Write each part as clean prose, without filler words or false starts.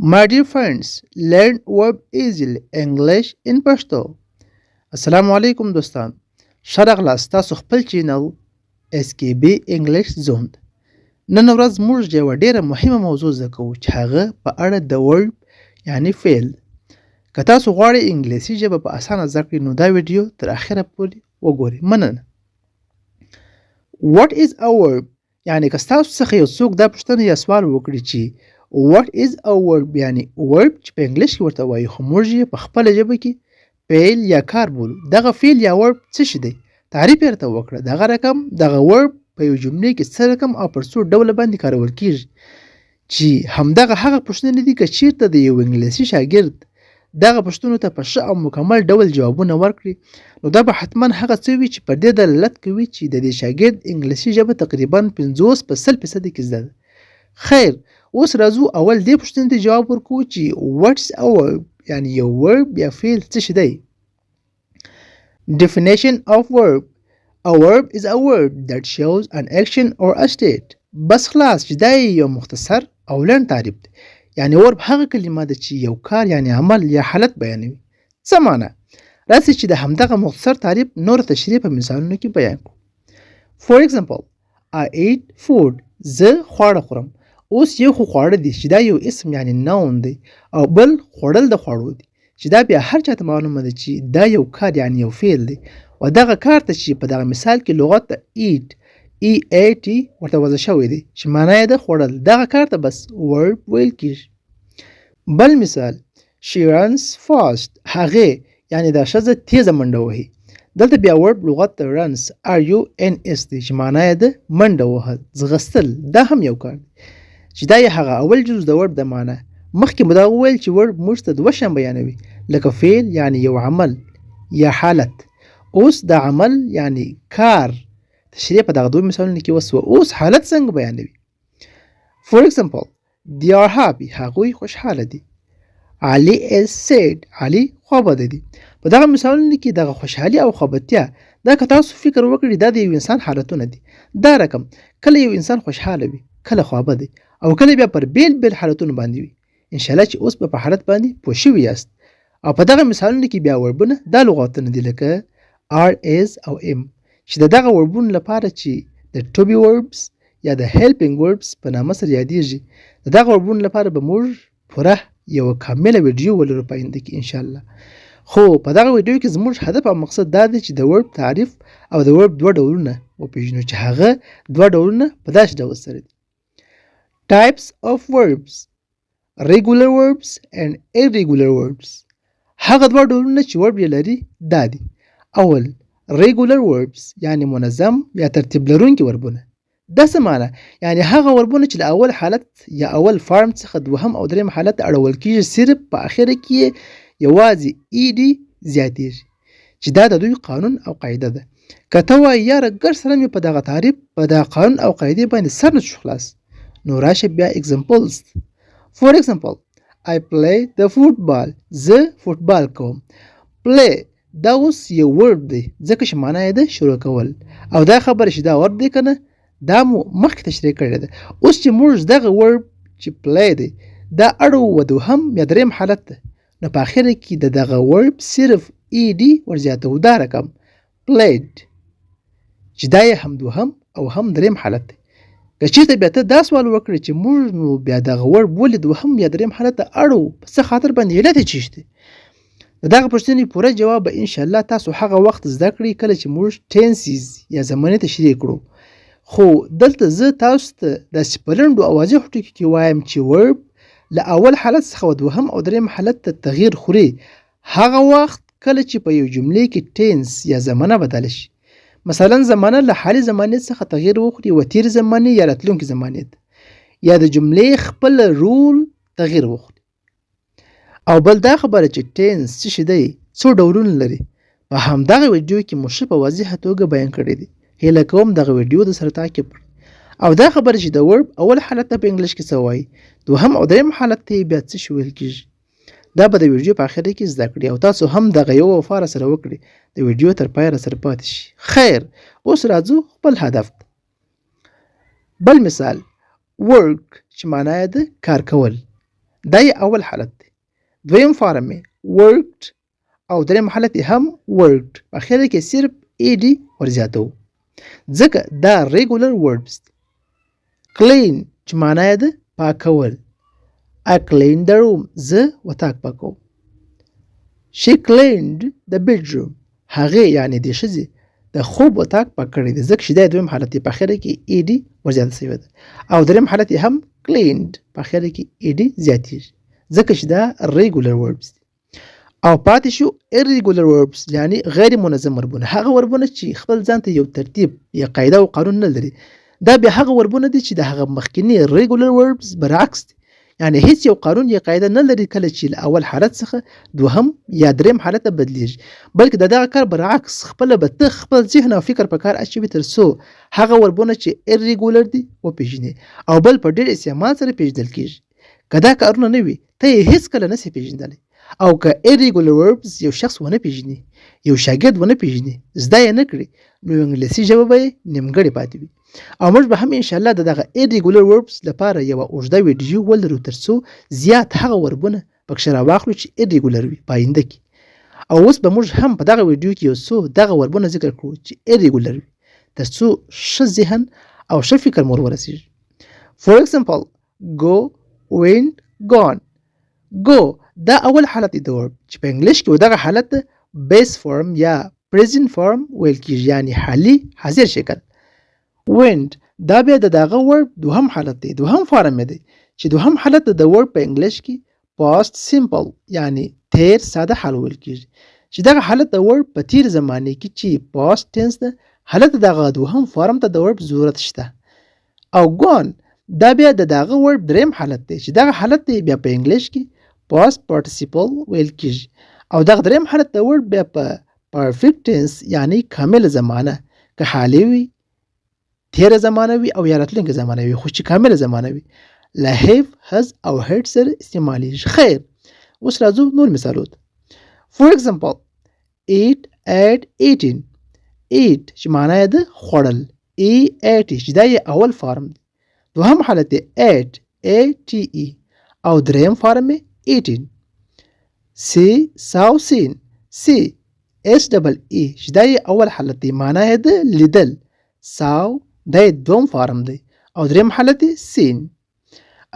My dear friends, learn verb easily English in Pashto. السلام علیکم دوستان، ښه راغلاست تاسو خپل چینل SKB English Zone ته. نن ورځ موږ یوه ډیره مهمه موضوع زده کوو چې هغه په اړه د ورب یعنی فعل. که تاسو غواړئ انګلیسي ژبه په اسانه زده کړئ نو دا ویډیو تر اخره پورې وګورئ. مننه. What is a verb؟ یعنی که ستاسو څخه یو څوک دا پوښتنه یا سوال وکړي چې What is a verb یعنی verb چې په انګلیش کې ورته وایي خو موږ یې په خپله ژبه کې فعل یا کار بولو، دغه فعل یا verb څه شي دی، تعریف یې راته وکړه، دغه رقم دغه verb په یو جملې کې څه رقم او پر څو ډوله باندې کارول کیږي، چې همدغه هغه پوښتنې دي که چیرته د یو انګلیسي شاګرد دغه پوښتنو ته په ښه او مکمل ډول جوابونه ورکړي نو دا به حتما هغه څه وي چې پر دې دلالت کوي چې د دې شاګرد انګلیسي ژبه تقریبا 50 په 100 فیصده کې زده ده. خیر، اوس راځو اول دې پوښتنې ته جواب ورکوو چې What's a verb یعنی یو verb یا فعل څه شی دی. Definition of verb: A verb is a word that shows an action or a state. بس خلاص، چې دا یې یو مختصر او لنډ تعریف دی. یعنی verb هغه کلمه ده چې یو کار یعنی عمل یا حالت بیانوي. څه معنا؟ راسئ چې د همدغه مختصر تعریف نور تشریح په مثالونو کې بیان کړو. For example, I eat food. زه خواړه خورم. اوس یو خو خواړه دي چې دا یو اسم یعنی noun دی، او بل خوړل د خواړو دي چې دا بیا هر چاته معلومه ده چې دا یو کار یعنی یو فعل دی. و دغه کار ته چې په دغه مثال کې لغت ته eat E A T ورته وضع شوی دی چې معنا یې ده خوړل، دغه کار ته بس verb ویل کیږي. بل مثال، She runs fast. هغې یعنی دا ښځه تیزه منډه وهي. دلته بیا verb لغت ته runs R U N S دی چې معنا یې ده منډه وهل، ځغستل، دا هم یو کار دی چې دا یې هغه اول جز د verb د معنا. مخکې مو دا وویل چې verb موږ ته دوه شیان بیانوي لکه فعل یعنی یو عمل یا حالت. اوس دا عمل یعنی کار تشریح په دغه دوه مثالونو کې وسوه. اوس حالت څنګه بیانوي؟ For example, they are happy. هغوی خوشحاله دي. علي is sad. علي خوابدی دی. په دغه مثالونو کې دغه خوشحالي او خوابدتیا دا که تاسو فکر وکړئ دا د یو انسان حالتونه دي. دا رقم کله یو انسان خوشحاله وي، کله خوابدی او کله بیا پر بیل بیل حالتونو باندې وي. انشاءالله چې اوس به په حالت باندې پوه شوي یاست. او په دغه مثالونو کې بیا verb ونه دا لغتونه دي لکه are، is او am چې د دغه verb ونو لپاره چې د to be verbs یا د helping verbs په نامه سره یادیږي، د دغه verb ونو لپاره به موږ پوره یوه کامله ویډیو ولرو په آینده کې انشاءالله. خو په دغه ویډیو کې زموږ هدف او مقصد دا دی چې د verb تعریف او د verb دوه ډولونه وپیژنو چې هغه دوه ډولونه په داسې ډول سره دي. Types of verbs: regular verbs and irregular verbs. هغه دوه ډولونه چې verb یې لري دا دي. اول regular verbs یعنی منظم یا ترتیب لرونکي verb ونه. دا څه معنا؟ یعنی هغه verb ونه چې له اول حالت یا اول form څخه دوهم او دریم حالت ته اړول کیږي، صرف په اخره کې یې یوازې ed زیاتیږي چې دا د دوی قانون او قاعده ده. که ته وایې یاره ګر سره مې په دغه تعریف په دغه قانون او قاعدې باندې سر نه شو خلاص، نو راشه بیا examples. For example, I play the football. زه فوټبال کوم. Play دا اوس یو verb دی ځکه چې معنا یې ده شروع کول، او دا خبره چې دا verb دی که نه دا مو مخکې تشریح کړې ده. اوس چې موږ دغه verb چې play دی دا اړو و دوهم یا دریم حالت ده، نو په اخره کې د دغه verb صرف ed ورزیاتوو، دا رقم played چې دا یې هم دوهم او هم دریم حالت دی. که چېرته بیا ته دا سوال وکړې چې موږ نو بیا دغه verb ولې دوهم یا دریم حالت ته اړو، په څه خاطر باندې، علت یې چی دی، د دغه پوښتنې پوره جواب به انشاءالله تاسو هغه وخت زده کړئ کله چې موږ tenses یا زمانې تشریح کړو. خو دلته زه تاسو ته داسې په لنډو او واضحو ټکو کې وایم چې verb له اول حالت څخه و دوهم او دریم حالت ته تغییر خوري هغه وخت کله چې په یو جملې کې tense یا زمانه بدله شي. مثلا زمانه له حالي زمانې څخه تغییر وخوري و تېرې زمانې یا راتلونکې زمانې ته، یا د جملې خپل رول تغییر وخوري. او بل دا خبره چې tense څه شی دی، څو ډولونه لري، په همدغه ویډیو کې مو ښه په واضحه توګه بیان کړی دی. هیله کوم دغه ویډیو د سره تعقیب کړئ. او دا خبره چې د verb اول حالت ته په انګلیش کې څه وایي، دوهم او دریم حالت ته یې بیا څه شی ویل کیږي، دا به د ویډیو په اخره کې زده کړئ. او تاسو هم دغه یو وفا را سره وکړئ، د ویډیو تر پایه را سره پاتې شي. خیر، اوس راځو خپل هدف ته. بل مثال work چې معنا یې ده کار کول. دا یې اول حالت دی. دویم فارم یې worked او دریم حالت یې هم worked، په اخره کې صرف ed ورزیاتوو ځکه دا ریګولر وربس دي. Clean چې معنا یې ده پاکول. I cleaned the room، زه وطاق پاکوم. She cleaned the bedroom، هغې یعنې دې ښځې د خوب وطاق پاک کړی دی، ځکه چې دا دویم حالت دی، په اخره کې ed ورزیاته شوې ده. او دریم حالت یې هم cleaned، په اخره کې ed زیاتېږي ځکه چې دا ریګولر وربس دي. او پاتې شو irregular verbs، یعنی غیر منظم وربونه، هغه وربونه چې خپل ځان ته یو ترتیب یا قاعده او قانون نه لري. دا بیا هغه وربونه دي چې د هغه مخکینی regular verbs برعکس دي، یعنی هیڅ یو قانون یا قاعده نه لري کله چې له اول حالت څخه دوهم یا دریم حالت ته بدلیږي، بلکې د دغه کار برعکس خپله به ته خپل ذهن او فکر په کار اچوي تر څو هغه وربونه چې irregular دي وپیژني او بل په ډېر استعمال سره پیژندل کیږي. که دا کارونه نه وي ته یې هیڅکله نسې پیژندلی. او که irregular verbs یو شخص ونه پیژني، یو شاګرد ونه پیژني، زده یې نه کړي، نو انګلیسي ژبه به یې نیمګړې پاتې وي. او موږ به هم انشاءالله د دغه irregular verbs لپاره یوه اوږده ویډیو ولرو تر څو زیات هغه وربونه پکښې راواخلو چې irregular وي په آینده کې. او اوس به موږ هم په دغه ویډیو کې یو څو دغه وربونه ذکر کړو چې irregular وي تر څو ښه ذهن او ښه فکر مو ورسیږي. For example, go, went, gone. Go دا اول حالت دی د ورب چې په انګلیش کې دغه حالت ته بیس فارم یا پریزنټ فارم ویل کیږي، یعنی حالي حاضر شکل. Went دا بیا د دغه ورب دوهم حالت دی، دوهم فارم دی چې دوهم حالت د ورب په انګلیش کې past simple یعنی تیر ساده حال ویل کیږي، چې دغه حالت د ورب په تیر زمانه کې چې past tense ده، حالت دغه دوهم فارم ته د ورب ضرورت شته. او gone دا بیا د دغه ورب دریم حالت دی چې دغه حالت دی بیا په انګلیش کې past participle ویل کیږي، او دغه دریم حالت د ورب بیا په perfect tense یعنی کامله زمانه، که حالي وي، تیره زمانه وي او یا راتلونکې زمانه وي، خو چې کامله زمانه وي له have، has او had سره استعمالیږي. خیر، اوس راځو نور مثالو ته. For example, eat, ate, eaten. Eat چې معنا یې ده خوړل، E A T چې دا یې اول فارم دی. دوهم حالت یې ate، A T E، او دریم فارم یې eaten. See, saw, seen. See، S double E چې دا یې اول حالت دی، معنا یې ده لیدل. Saw دا یې دوم فارم دی او دریم حالت یې seen.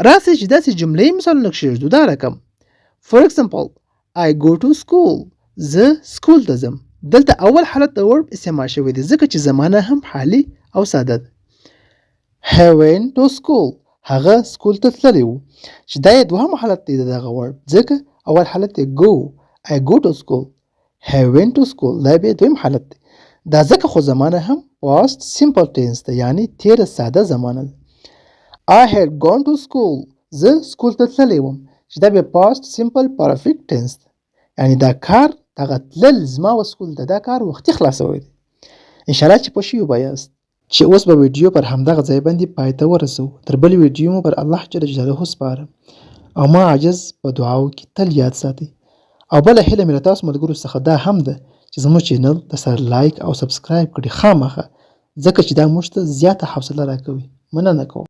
راسئ چې داسې جملې مثالونه کښېږدو دا رقم. For example, I go to school، زه سکول ته ځم. دلته اول حالت د ورب استعمال شوی دی ځکه چې زمانه هم حالي او ساده ده. He went to school، هغه سکول ته تللی و، چې دا یې دوهم حالت دی د دغه ورب، ځکه اول حالت یې go، I go to school، he went to school، دا بیا دویم حالت دی. دا ځکه خو زمانه هم past simple tense ده، یعنی تیره ساده زمانه ده. I had gone to school، زه سکول ته تللی وم، چې دا بیا past simple perfect tense ده، یعنی دا کار دغه تلل زما و سکول ته دا کار وختي خلاصوی دی. انشاءالله چې پوه شوي به یاست. چې اوس به ویډیو پر همدغه ځای باندې پای ته ورسوو. تر بلې ویډیو مو پر الله جل جلاله سپارم او ما عاجز په دعاو کې تل یاد ساتئ. او بله هیله مې له تاسو ملګرو څخه دا هم ده چې زموږ چینل د سره لایک او سبسکرایب کړي خامخا، ځکه چې دا موږ ته زیاته حوصله راکوي. مننه کوم.